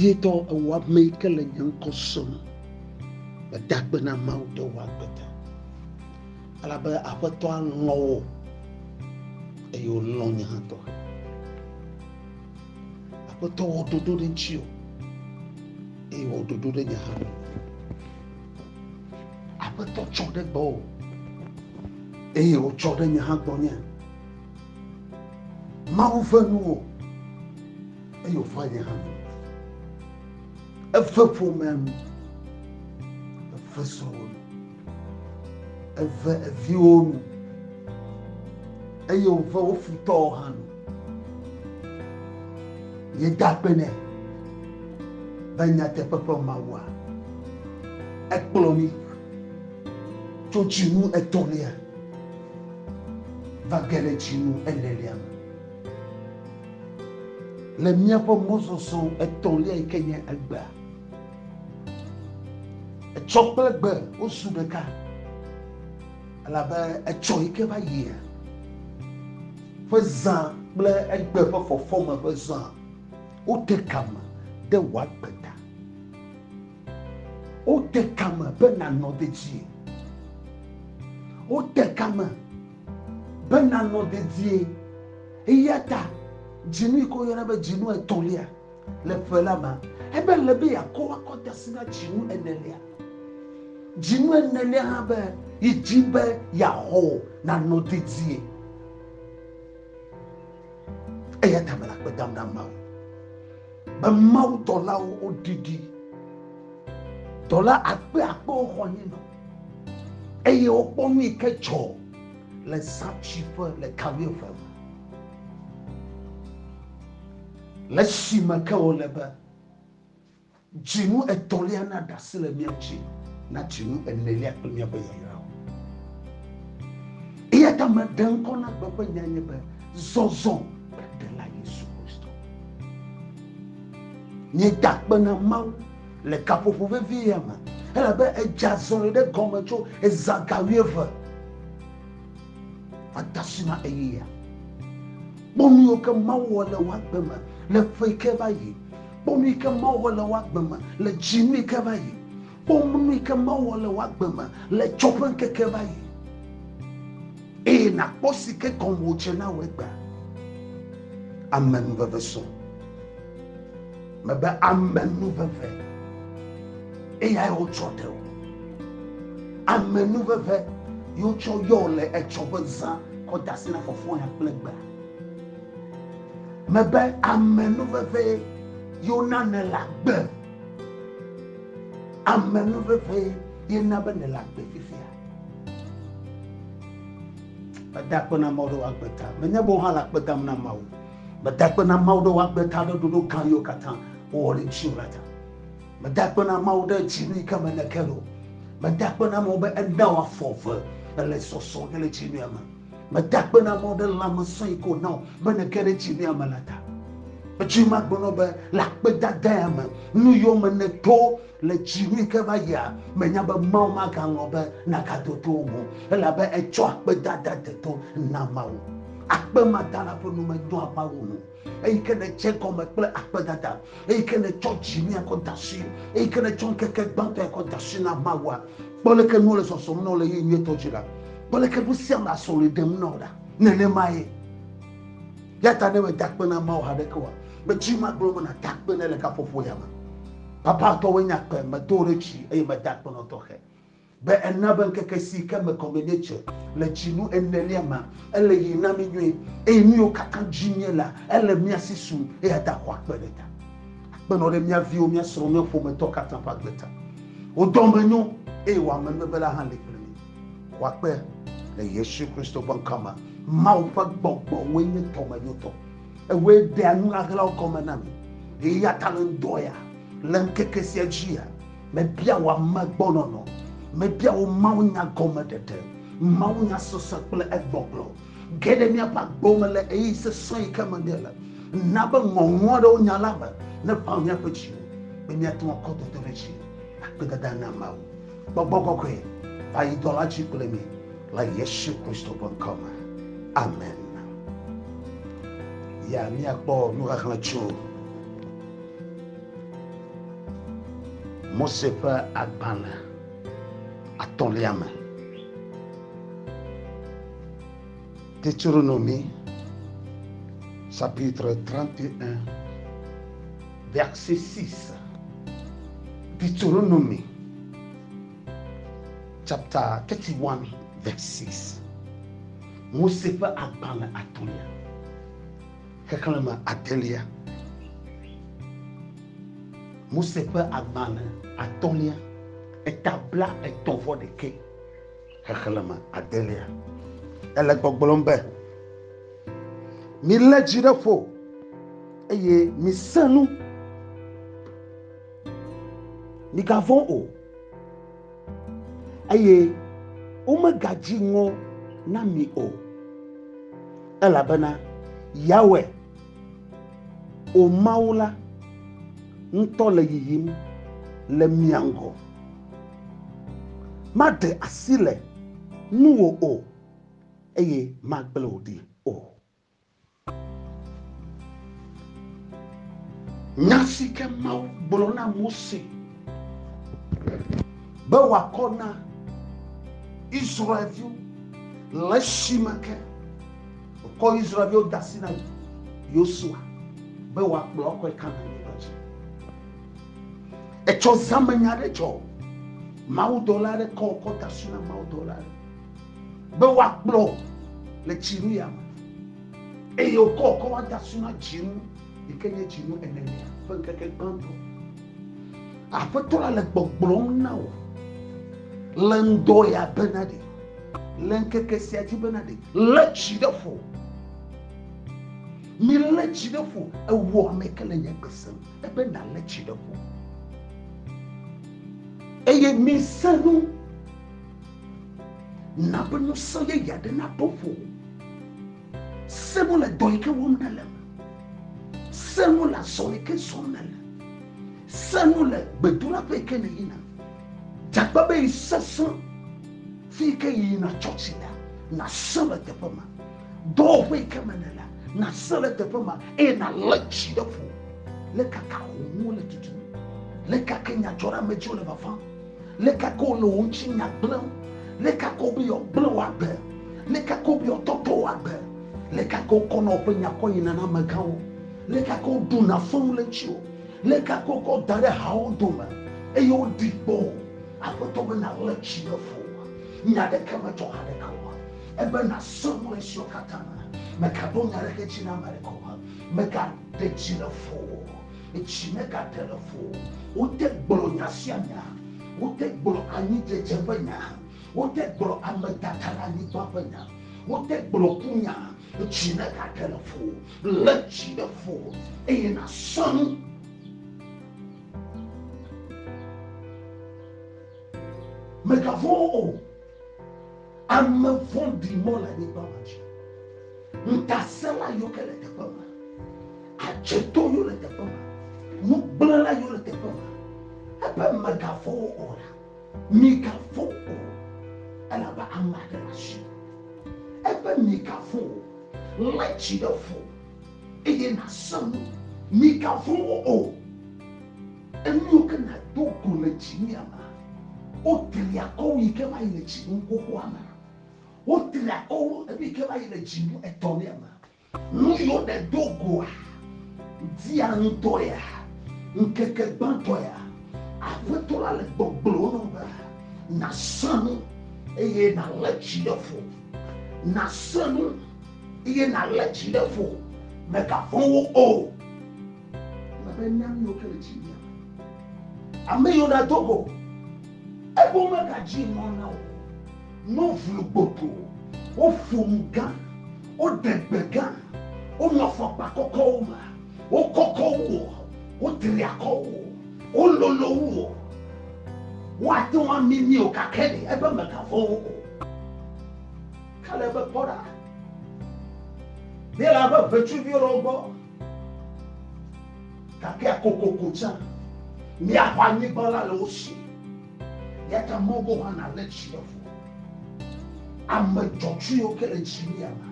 Vevietɔ ewò ame yi ke le nye ŋkɔ sem. Meda akpe na Mawu ɖe wò agbe ta. Elabe Aƒetɔa lɔ̃ wò eye wòlɔ̃ nye hã tɔxɛ. Aƒetɔ wɔ ɖoɖo ɖe ŋutiwò eye wɔ ɖoɖo ɖe nye hã ŋu. Aƒetɔ tsɔ ɖe gbɔwò eye wòtsɔ ɖe nye hã gbɔnye. Mawu ve nuwò eye wòva nye hã nu. Eve ƒomea nu, eve srɔ̃wò nu, eve eviwo nu eye wòve wo futɔwo hã nu. Míeda akpe nɛ be nyateƒe ƒe Mawua, ekplɔ mí tso dzinu etɔ̃lia va ge ɖe dzinu enelia me. Le míaƒe mɔzɔzɔ etɔ̃lia yi ke nye egbea, etsɔ kple egbe wozu ɖeka elabe etsɔ yi ke va yia ƒe zã kple egbe ƒe fɔfɔme ƒe zã wote kame ɖe wò agbe ta. Wote kame be nànɔ dedie. Wote kame be nànɔ dedie. Eya ta dzinu yi ke woyɔna be dzinu etɔ̃lia le ƒe la mea, ebe ele be yeakɔ akɔ de asi na dzinu enelia. Dzinu enelia hã be yi dzi be yeaxɔ wò nànɔ dedie. Eya ta mele akpe dam na Mawu be Mawu dɔlawo woɖiɖi dɔla akpe akpewo xɔ anyi nɔ eye wokpɔ nu yi ke dzɔ le zãtsiƒe le ga wuieve me. Le esime ke wòle be dzinu etɔ̃lia naɖe asi le mía ŋuti na dzinu enelia kple míaƒe yayrawo. Eya ta meɖe ŋkɔ na gbe ƒe nya nye be zɔzɔ kple Ɖela Yesu Kristo. Míeda akpe na Mawu le gaƒoƒo vevi ya me elabe edze azɔli ɖe gɔme tso ezã ga wuieve va de asi na ɣeyiɣia. Kpɔ nu yiwo ke Mawu wɔ le wò agbe me le ƒe yi ke va yi. Kpɔ nu yi ke Mawu wɔ le wò agbe me le dzinu yi ke va yi. Kpɔ nu yi ke Mawu wɔ le wò agbe me le tsɔ ƒe ŋkeke va yi. Eye nàkpɔ si ke gɔme wòdze na wò egbea. Amenuveve sɔ. Mebe amenuveve eyae wotsɔ ɖe wò. Amenuveve ye wotsɔ yɔ wò le etsɔ ƒe zã kɔ de asi na fɔfɔnya kple egbea. Mebe amenuveve ye wona nèle agbe. Amenuveve ye na be nèle agbe fifia. Meda akpe na Mawu ɖe wò agbe ta. Menye be wò hã le akpe dam na Mawu. Meda akpe na Mawu ɖe wò agbe ta ɖe ɖoɖo gã yiwo katã wowɔ ɖe ŋutiwò la ta. Meda akpe na Mawu ɖe dzinu yi ke me nèke ɖo. Meda akpe na Mawu be ena wò afɔ ve èle sɔsɔ ge le dzinua me. Meda akpe na Mawu ɖe lãmesẽ yi ke wòna wò be nège ɖe dzinua me la ta. Edzi magblɔ na wò be le akpedada ya me, nu yiwo me nèto le dzinu yi ke va yia, menya be Mawu magalɔ̃ be nàgado to wo ŋu o, elabe ètsɔ akpedada deto na Mawu. Akpemadala ƒe nu menyoa Mawu ŋu o. Eyi ke nèdze egɔme kple akpedada, eyi ke nètsɔ dzinua kɔ de asi, eyi ke nètsɔ ŋkeke gbãtɔa kɔ de asi na Mawua, kpɔ leke nuwo le sɔsɔm na wò le ɣeyiɣi nyuietɔ dzi ɖa. Kpɔ leke nu sia nu le asɔlɔe ɖem na wò ɖa. Nenemae. Eya ta ne mèda akpe na Mawu haɖeke oa, medzi magblɔ be nàda akpe nɛ le gaƒoƒo ya me. Papa tɔwoe nye akpe, medo wò ɖe dzi eye meda akpe nɔ tɔxɛ. Be ena be ŋkeke si ke me gɔme míedze le dzinu enelia mea, ele yiyim na mí nyuie, eye nu yiwo katã dzi míelea, ele mía si sum, eya ta xɔ akpe ɖe ta. Akpe nɔ ɖe mía viwo, mía srɔ̃wo, mía ƒometɔwo katã ƒe agbe ta. Wò dɔme nyo, eye wò amenuveve la hã li kpli mí. Xɔ akpe le Yesu Kristo ƒe ŋkɔ me. Mawu ƒe gbɔgbɔ wòe nye dɔmenyotɔ. Ewòe ɖea nu ɣaɣlawo gɔme na mí. Eya ta le ŋdɔ ya, le ŋkeke sia dzia, Mebia wò amegbɔnɔnɔ, mebia wò mawunyagɔmeɖeɖe, mawunyasese kple egbɔgblɔ. Ge ɖe míaƒe agbewo me le ɣeyiɣi sesẽ yi ke me míele. Na be ŋɔŋlɔ aɖewo nya la me neʋã míaƒe dziwo be míate ŋu akɔ dodoɖedzi akpedada na Mawu. Gbɔgbɔ Kɔkɔe, va yi dɔ la dzi kple mí le Yesu Kristo ƒe ŋkɔ me. Amen. Ya míakpɔ nuxexlẽ tso. Mose ƒe agbalẽ atɔ̃lia me. Deutéronome chapitre 31 verset 6. Deutéronome chapter 31 verse 6. Mose ƒe agbalẽ atɔ̃lia xexlẽme adelia. Mose ƒe agbalẽ atɔ̃lia eta bla etɔ̃ vɔ ɖekɛ xexlẽme adelia. Ele gbɔgblɔm be, Milé dzi ɖe ƒo eye mise nu. Migavɔ̃ o eye womegadzi ŋɔ na mi o elabena Yahweh, wò Mawu la ŋutɔ le yiyim le mia ŋgɔ. Maɖe asi le ŋuwò o, eye magblẽ wò ɖi o. Nya si ke Mawu gblɔ na Mose be wòakɔ na Israelviwo le esime ke wòkɔ Israelviwo de asi na Yosua be wòakplɔ woakɔe Kanaan-nyigba dzi. Etsɔ zãmenya aɖe dzɔ. Mawudɔla aɖe kɔ kɔ de asi na mawudɔla aɖe be woakplɔ le dzinu ya me. Eye wokɔ kɔ wa de asi na dzinu yi ke nye dzinu enelia ƒe ŋkeke gbãtɔ. Aƒetɔ la le gbɔgblɔm na wò le ŋdɔ ya bena ɖe, le ŋkeke sia dzi bena ɖe, lé tsi ɖe ƒo. Milé tsi ɖe ƒo, ewɔ ame ke le nye gbe sem. Ebe nàlé tsi ɖe ƒo. Eye mise nu. Na be ŋusẽ yeye aɖe naɖo ƒo. Se nu le dɔ yi ke wɔm nèle me. Se nu le azɔli yi ke zɔm nèle. Se nu le gbedoɖaƒe yi ke nèyina. Dzagbe be yi sesẽ fi yi ke yiyina tsɔtsi la, nàse le teƒe ma. Dɔwɔƒe yi ke me nèlea, nàse le teƒe ma eye nàlé dzi ɖe ƒo. Le kaka xomuwo le tutum, le kaka nyadzɔɖeamedziwo le vavam, le kaka wole wò ŋuti nya gblẽm, le kaka wobe yewoagblẽ wò agbe, le kaka wobe yewoatɔtɔ wò agbe, le kaka wokɔna woƒe nya kɔ yina na amegãwo, le kaka woɖuna fewu le ŋutiwò, le kaka wokɔ da ɖe hawo dome eye woɖi gbɔ wò. Aƒetɔ be nàlé dzi ɖe ƒo. Nya ɖeke medzɔ haɖeke o. Ebe nàsẽ ŋu le esiwo katã me. Mègaɖo nya aɖeke dzi na ame aɖeke o. Mègaɖe dzi le ƒo o. Dzi megaɖe le ƒo o. Wote gblɔ nya sia nya. Wote gblɔ anyidzedze ƒe nya. Wote gblɔ amedada le anyigba ƒe nya. Wote gblɔ ku nya. Dzi megaɖe le ƒo o. Lé dzi ɖe ƒo eye nàsẽ ŋu. Mègavɔ̃ o. Ame vɔ̃ɖi mɔ le anyigba ma dzi. Ŋutasẽla yiwo ke le teƒe ma, adzetɔ yiwo le teƒe ma, nugblẽla yiwo le teƒe ma, ebe mègavɔ̃ wo o la, migavɔ̃ o, elabe ame aɖe le asiwò. Ebe migavɔ̃ o, lé dzi ɖe ƒo eye nàsẽ ŋu. Migavɔ̃ wo o. Enu yiwo ke nàdo go le dzinua mea, wotri akɔ wu yi ke va yi le dzinu xoxoa me. Wotri akɔ wu enu yi ke va yi le dzinu etɔ̃lia me. Nu yiwo nèdo goa, dia ŋutɔ ya, ŋkeke gbãtɔ ya, Aƒetɔ la le gbɔgblɔm na wò be nàsẽ nu eye nàlé dzi ɖe ƒo. Nàsẽ nu eye nàlé dzi ɖe ƒo. Mègavɔ̃ wo o. Elabe enya nu yiwo ke le dzi mía me. Ame yiwo nàdo go, ebe womegadzi ŋɔ na wò o. Ne wovlu gboto, woƒo nu gã, woɖe gbe gã, wonɔ afɔkpa kɔkɔwo me, wokɔkɔ wu wò, wotri akɔ wu wò, wololo wu wò, woate ŋu amimi wò gake ɖe ebe mègavɔ̃ wo o. Kaleb be, Kpɔ ɖa, míele abe ʋetsuviwo le wo gbɔ. Gake kokoko tsã, míaxɔ anyigba la le wo si. Eya ta mɔ hã nalé tsi ɖe ƒo. Ame dzɔtsu yiwo ke le dzi mía me,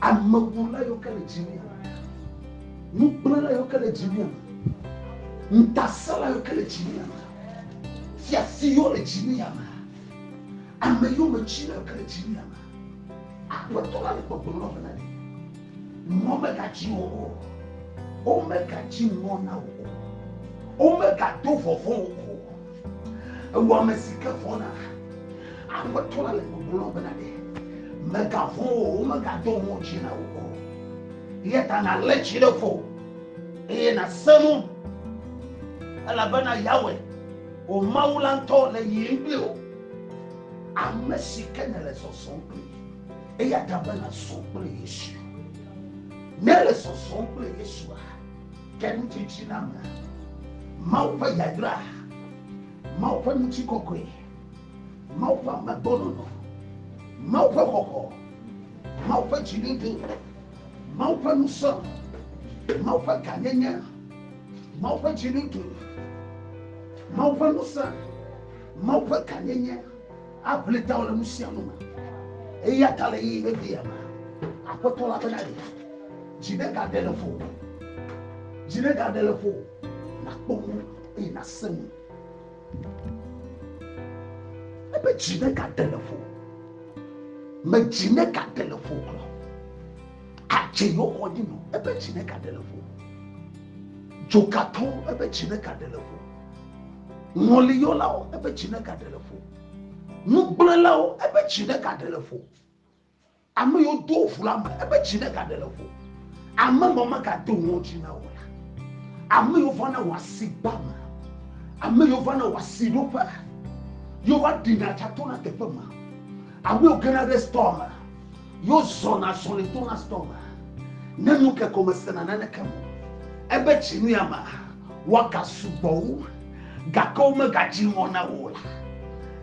amewula yiwo ke le dzi mía me, nugblẽla yiwo ke le dzi mía me. Ŋutasẽla yiwo ke le dzinu ya me, fiafi yiwo le dzinu ya me, ame yiwo metsila yiwo ke le dzinu ya me, Aƒetɔ la le gbɔgblɔm na wo bena ɖe ŋɔ megadzi wò o, womegadzi ŋɔ na wò o, womegado vɔvɔ̃ wò o. Ewɔ ame si ke vɔ̃na. Aƒetɔ la le gbɔgblɔm na wo bena ɖe mègavɔ̃ o, womegado ŋɔdzi na wò o. Eya ta nàlé dzi ɖe ƒo eye nàsẽ nu, elabena Yahweh, wò Mawu la ŋutɔ le yiyim kpli wò. Ame si ke nèle zɔzɔm kpli, eya ta be nàzɔ kple Yesu. Ne èle zɔzɔm kple Yesua, ke nudzedziname, Mawu ƒe yayra, Mawu ƒe ŋutikɔkɔe, Mawu ƒe amegbɔnɔnɔ, Mawu ƒe xɔxɔ, Mawu ƒe dziɖuɖu, Mawu ƒe ŋusẽ, Mawu ƒe gãnyenye, Mawu ƒe dziɖuɖu, Mawu ƒe ŋusẽ, Mawu ƒe gãnyenye aʋli tawò le nu sia nu me. Eya ta le ɣeyiɣi vevi ya me, Aƒetɔ la bena ɖe dzi negaɖe le ƒowò, dzi negaɖe le ƒowò, nàkpɔ nu eye nàse nu. Ebe dzi negaɖe le ƒowò, me dzi negaɖe le ƒowò kura. Adze yewo xɔ dzi nɔ, ebe dzi negaɖe le ƒowò. Dzokatɔwo, ebe dzi negaɖe le ƒowò. Ŋɔliyɔlawo, ebe dzi negaɖe le ƒowò. Nugblẽlawo, ebe dzi negaɖe le ƒowò. Ame yiwo do ʋu la me, ebe dzi negaɖe le ƒo. Ame ma megado ŋɔdzi na wò la. Ame yiwo va na wò asigba me, ame yiwo va na wò asiɖoƒe, yiwo va ɖina tsa tona teƒe ma, ame yiwo gena ɖe store me, yiwo zɔna azɔli tona store me, ne nu ke ko mesena naneke me o, ebe dzinu ya me, woagasugbɔ wu, gake womegadzi ŋɔ na wò o la.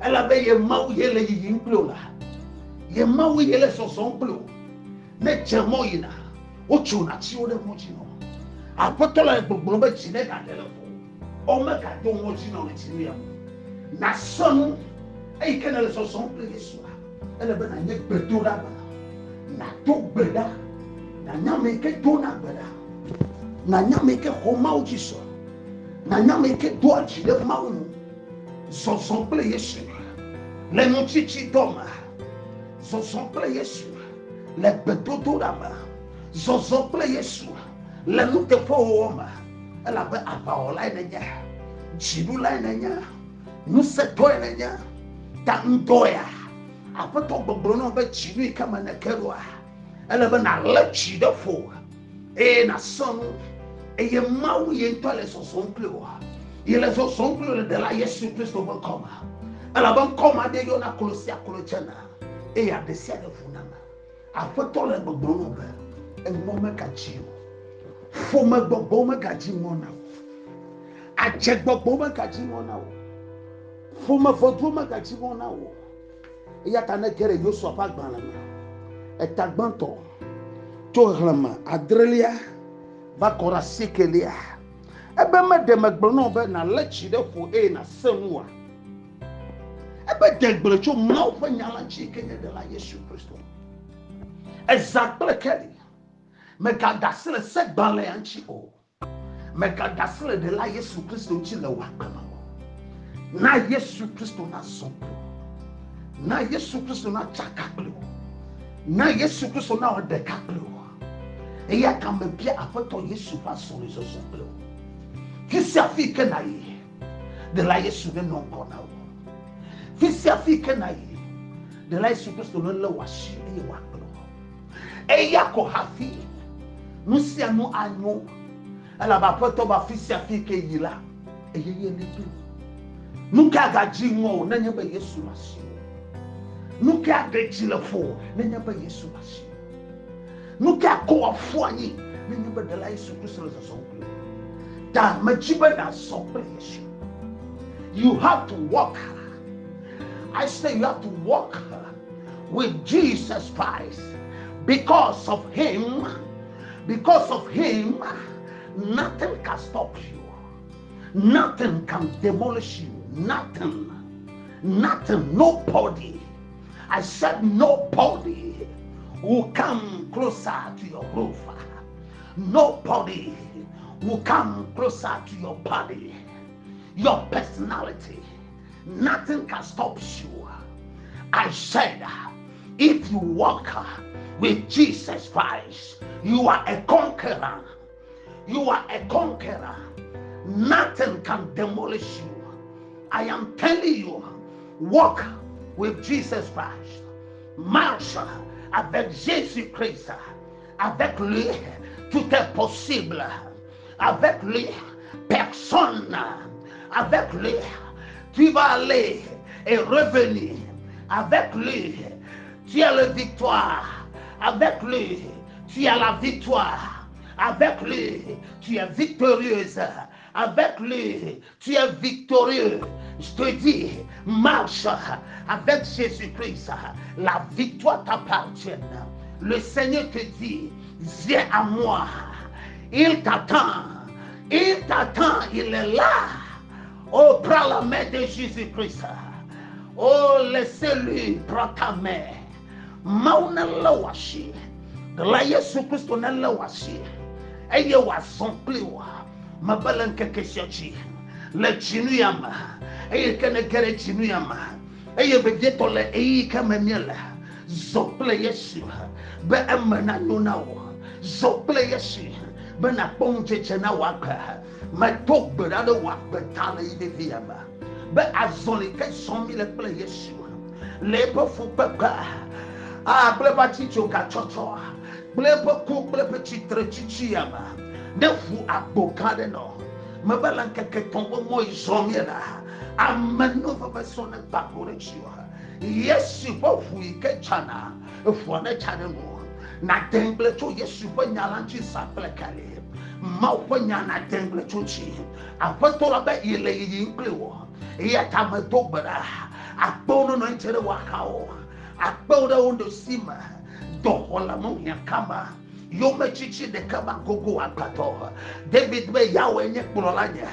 Elabe ye Mawu ye le yiyim kpli wò la. Ye Mawu ye le zɔzɔm kpli wò. Ne dze mɔ yina, wotsona tsiwo ɖe mɔ dzi nɔ. Aƒetɔ la le gbɔgblɔm be dzi negaɖe le ƒo. Womegado ŋɔdzi na wò le dzinu ya me o. Nàsɔ nu eyi ke nèle zɔzɔm kple Yesua. Ele be nànye gbedoɖa me. Nàdo gbe ɖa. Nànya ame yi ke dona gbe ɖa. Nànya ame yi ke xɔ Mawu dzi se. Nànya ame yi ke doa dzi ɖe Mawu ŋu. Zɔzɔ kple Yesu le nutsitsidɔ me. Zɔzɔ kple Yesu le gbedodoɖa me. Zɔzɔ kple Yesu le nuteƒewɔwɔ me. Elabe aʋawɔlae nènye, dziɖulae nènye, ŋusẽtɔe nènye. Ta ŋdɔea, Aƒetɔ gbɔgblɔ na wò be dzinu yi ke me nèke ɖoa, ele be nàlé dzi ɖe ƒo eye nàsẽ nu eye Mawu ye ŋutɔ le zɔzɔm kpli wò. Ye le zɔzɔm kpli wò le Ɖela Yesu Kristo ƒe ŋkɔ me. Elabe ŋkɔ ma ɖe yɔna klo sia klo dzena eye aɖe sia ɖe ʋuna me. Aƒetɔ le gbɔgblɔm na wò be eŋɔ megadzi o. Ƒomegbɔgbɔ megadzi ŋɔ na wò. Adzegbɔgbɔ megadzi ŋɔ na wò. Ƒomevɔduwo megadzi ŋɔ na wò. Eya ta ne ge ɖe Yosua ƒe agbalẽ me, eta gbãtɔ tso xexlẽme adrelia va kɔ ɖe asiekelia, ebe meɖe megblɔ na wò be nàlé tsi ɖe ƒo eye nàse nu oa? Ebe de gble tso Mawu ƒe nya la ŋuti yi ke nye Ɖela Yesu Kristo. Ezã kple keli. Mègada asi le segbalẽa ŋuti o. Mègada asi le Ɖela Yesu Kristo ŋuti le wò agbe me o. Na Yesu Kristo nazɔ kpli wò. Na Yesu Kristo natsaka kpli wò. Na Yesu Kristo nawɔ ɖeka kpli wò. Eya ta mebia Aƒetɔ Yesu ƒe azɔlizɔzɔ kpli wò. Fi sia fi ke nàyi, Ɖela Yesu nenɔ ŋgɔ na wò. Fi sia fi ke nàyi, Ɖela Yesu Kristo nelé wò asi eye wòakplɔ wò. Eya ko hafi nu sia nu anyo, elabe Aƒetɔ be afi sia fi ke yi la, eye ye li kpli wò. Nu ka agadzi ŋɔ wò nenye be Yesu le asiwò? Nu ka aɖe dzi le ƒowò nenye be Yesu le asiwò? Nu ka akɔ wò aƒu anyi nenye be Ɖela Yesu Kristo le zɔzɔm kpli wò? Ta medzi be nàzɔ kple Yesu. You have to walk. I say you have to walk with Jesus Christ. Because of him, because of him, nothing can stop you. Nothing can demolish you. Nothing. Nothing. Nobody. I said nobody will come closer to your roof. Nobody will come closer to your body, your personality. Nothing can stop you. I said, if you walk with Jesus Christ, you are a conqueror. You are a conqueror. Nothing can demolish you. I am telling you, walk with Jesus Christ. Marche avec Jésus-Christ. Avec lui, tout est possible. Avec lui, personne. Avec lui, tu vas aller et revenir. Avec lui, tu as la victoire. Avec lui, tu as la victoire. Avec lui, tu es victorieuse. Avec lui, tu es victorieux. Je te dis, marche avec Jésus-Christ. La victoire t'appartient. Le Seigneur te dit, viens à moi. Il t'attend. Il t'attend. Il est là. Oh, prends la main de Jésus-Christ. Oh, laissez-lui prendre ta main. Mawu nelé wò asi. Ɖela Yesu Kristo nelé wò asi eye wòazɔ kpli wò. Mebe le ŋkeke sia dzi, le dzinu ya me, eye ke nege ɖe dzinu ya me, eye vevietɔ le ɣeyiɣi ke me míele, zɔ kple Yesu be eme nanyo na wò. Zɔ kple Yesu be nàkpɔ ŋudzedze na wò agbe. Medo gbe ɖa ɖe wò agbe ta le yi vevi ya me be azɔli ke zɔm míle kple Yesu le eƒe fukpekpe a kple eƒe atitsogatsɔtsɔ kple eƒe ku kple eƒe tsitretsitsi ya me ne ʋu agbo gã aɖe nɔ mebe le ŋkeke tɔ̃ ƒe mɔ yi zɔm míele amenuveve sɔ ne gba go ɖe dziwò. Yesu ƒe ʋu yi ke tsana eʋua ne tsa ɖe nuwò. Nàde ŋugble tso Yesu ƒe nya la ŋuti zã kple keli. Mawu ƒe nya nàde ŋugble tso ŋuti. Aƒetɔ la be yele yiyim kpli wò. Eya ta medo gbe ɖa. Akpewo nenɔ anyi tse ɖe wò axawo. Akpewo ɖe wò ɖusi me. Dɔxɔlemehiãkame. Yometsitsi ɖeka magogo agbadɔ. David be Yahweh nye kplɔla nye.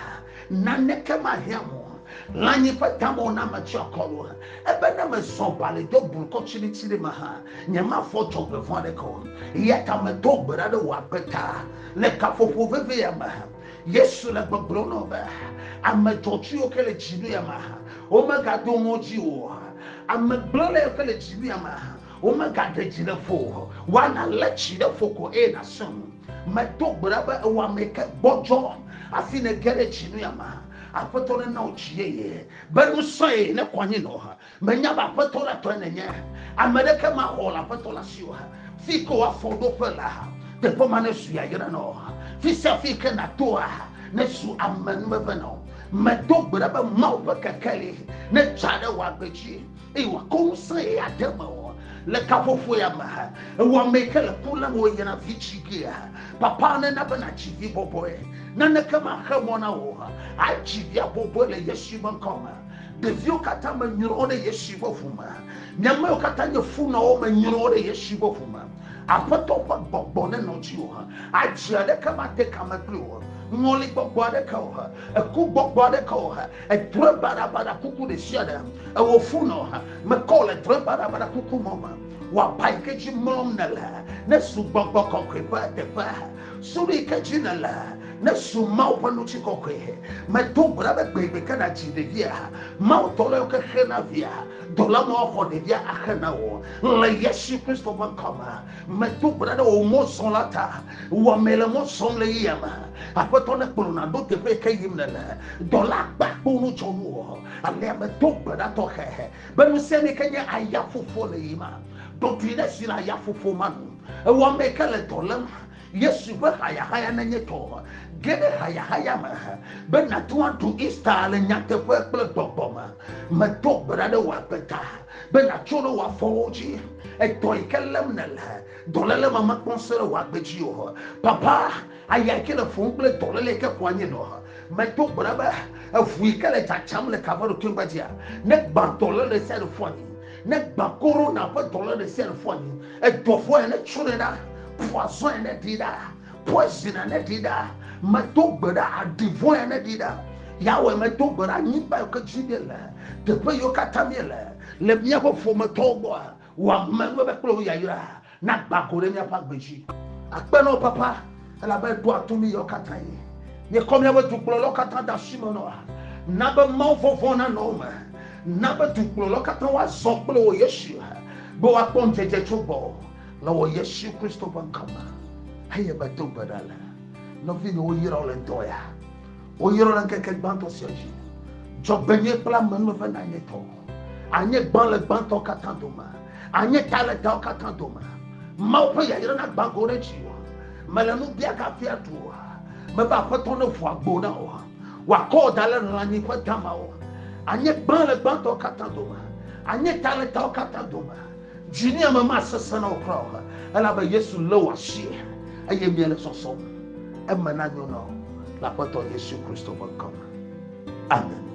Naneke mahiã mo. Lãnyi ƒe tamewo na metsi akɔlu. Ebe ne mezɔ bali do blukɔ tsiɖitsiɖi me hã, nyemafɔ dzɔgbevɔ̃ aɖeke o. Eya ta medo gbe ɖa ɖe wò agbe ta le gaƒoƒo veve ya me. Yesu le gbɔgblɔm na wò be ame dzɔtsuiwo ke le dzinu ya me, womegado ŋɔdzi o. Ame gblẽla yiwo ke le dzinu ya me, womegaɖe dzi ɖe ƒo o. Woana lé tsi ɖe ƒo ko eye nàsẽ ŋu. Medo gbe ɖa be ewɔ ame yi ke gbɔdzɔ hafi nège ɖe dzinu ya me. Aƒetɔ nena wò dzi yeye be ŋusẽ ye nekɔ anyi nɔ. Menya be Aƒetɔ la tɔe nènye. Ame ɖeke maxɔ le Aƒetɔ la si o. Fi ke wò afɔɖoƒe le, teƒe ma nezu yayra na wò. Fi sia fi ke nàtoa, nezu amenuveve na wò. Medo gbe ɖa be Mawu ƒe kekeli nedza ɖe wò agbe dzi eye wòakɔ ŋusẽ ye ade mewò le gaƒoƒo ya me. Ewɔ ame yi ke le ku lém wò yina vi dzi gea. Papa nena be nàdzi vi bɔbɔe. Naneke maxe mɔ na wò adzi via bɔbɔe le Yesu ƒe ŋkɔ me. Ɖeviwo katã menyrɔ wo ɖe Yesu ƒe ʋu me. Miamewo katã nye funɔwo menyrɔ wo ɖe Yesu ƒe ʋu me. Aƒetɔ ƒe gbɔgbɔ nenɔ dziwò. Adzi aɖeke mate kame kpli wò. Ŋɔli gbɔgbɔ aɖeke o. Eku gbɔgbɔ aɖeke o. Edrɔ̃e baɖabaɖa kuku ɖe sia ɖe. Ewò funɔ. Mekɔ le drɔ̃e baɖabaɖa kuku mɔ me. Wò aba yi ke dzi mlɔm nèle nezu gbɔgbɔ kɔkɔe ƒe teƒe. Suɖui yi ke dzi nèle nezu Mawu ƒe ŋutikɔkɔe. Medo gbe ɖa be gbegbe ke nàdzi ɖevia. Mawu dɔla yiwo ke xena via, dɔla mawo xɔ ɖevia axe na wò. Le Yesu Kristo ƒe ŋkɔ me, medo gbe ɖa ɖe wò mɔzɔla ta. Wò ame le mɔ zɔm le yeyea me. Aƒetɔ nekplɔ wò nàɖo teƒe yi ke yim nèle. Dɔla akpe akpe wo nudzɔnu wò. Alea medo gbe ɖa tɔxɛ be nu sia nu yi ke nye ayaƒoƒo le yiyima, ɖoɖoe ɖe si le ayaƒoƒo ma nu. Ewɔ ame yi ke le dɔ lém. Yesu ƒe hayahaya nenye tɔ. Ge ɖe hayahaya me be nàte ŋu aɖu Easter le nyateƒe kple gbɔgbɔ me. Medo gbe ɖa ɖe wò agbe ta be nàtso ɖe wò afɔwo dzi. Edɔ yi ke lém nèle, dɔléle ma mekpɔ ŋusẽ ɖe wò agbe dzi o. Papa, aya yi ke le ƒom kple dɔléle yi ke ƒo anyi nɔ. Medo gbe ɖa be eʋu yi ke le tsatsam le Kalvario toŋgba dzia, negbã dɔléle ɖe sia ɖe ƒu anyi. Negbã korona ƒe dɔléle ɖe sia ɖe ƒu anyi. Edɔvɔ̃ ya netsrɔ̃e ɖa, poison ya neɖee ɖa, poison ya neɖee ɖa. Medo gbe ɖa, aɖi vɔ̃ ya neɖee ɖa. Yahweh, medo gbe ɖa, anyigba yiwo ke dzi míele, teƒe yiwo katã míele, le míaƒe ƒometɔwo gbɔa, wò amenuveve kple wò yayra nagba go ɖe míaƒe agbe dzi. Akpe na wò, Papa, elabe èɖoa to mí yawo katã yi. Míekɔ míaƒe dukplɔlawo katã de asi me na wò. Na be Mawu vɔvɔ̃ nanɔ wo me. Na be dukplɔlawo katã woazɔ kple wò Yesu be woakpɔ ŋudzedze tso gbɔwò le wò Yesu Kristo ƒe ŋkɔ me. Eye medo gbe ɖa le nɔvinye woyra wo le ŋdɔ ya. Woyra wo le ŋkeke gbãtɔ sia dzi. Dzɔgbenyui kple amenuveve nanye tɔwò. Anye gbã le gbãtɔwo katã dome. Anye ta le tawo katã dome. Mawu ƒe yayra nagbã go ɖe dziwò. Mele nu bia hafi aɖu o. Mebe Aƒetɔ neʋu agbo na wò. Wòakɔ wò da ɖe lãnyiƒe damawo. Anye gbã le gbãtɔwo katã dome. Anye ta le tawo katã dome. Dzinye me masesẽ na wò kura o, elabe Yesu lé wò asi eye miele sɔsɔm. Eme nanyo na wò le Aƒetɔ Yesu Kristo ƒe ŋkɔ me. Amen.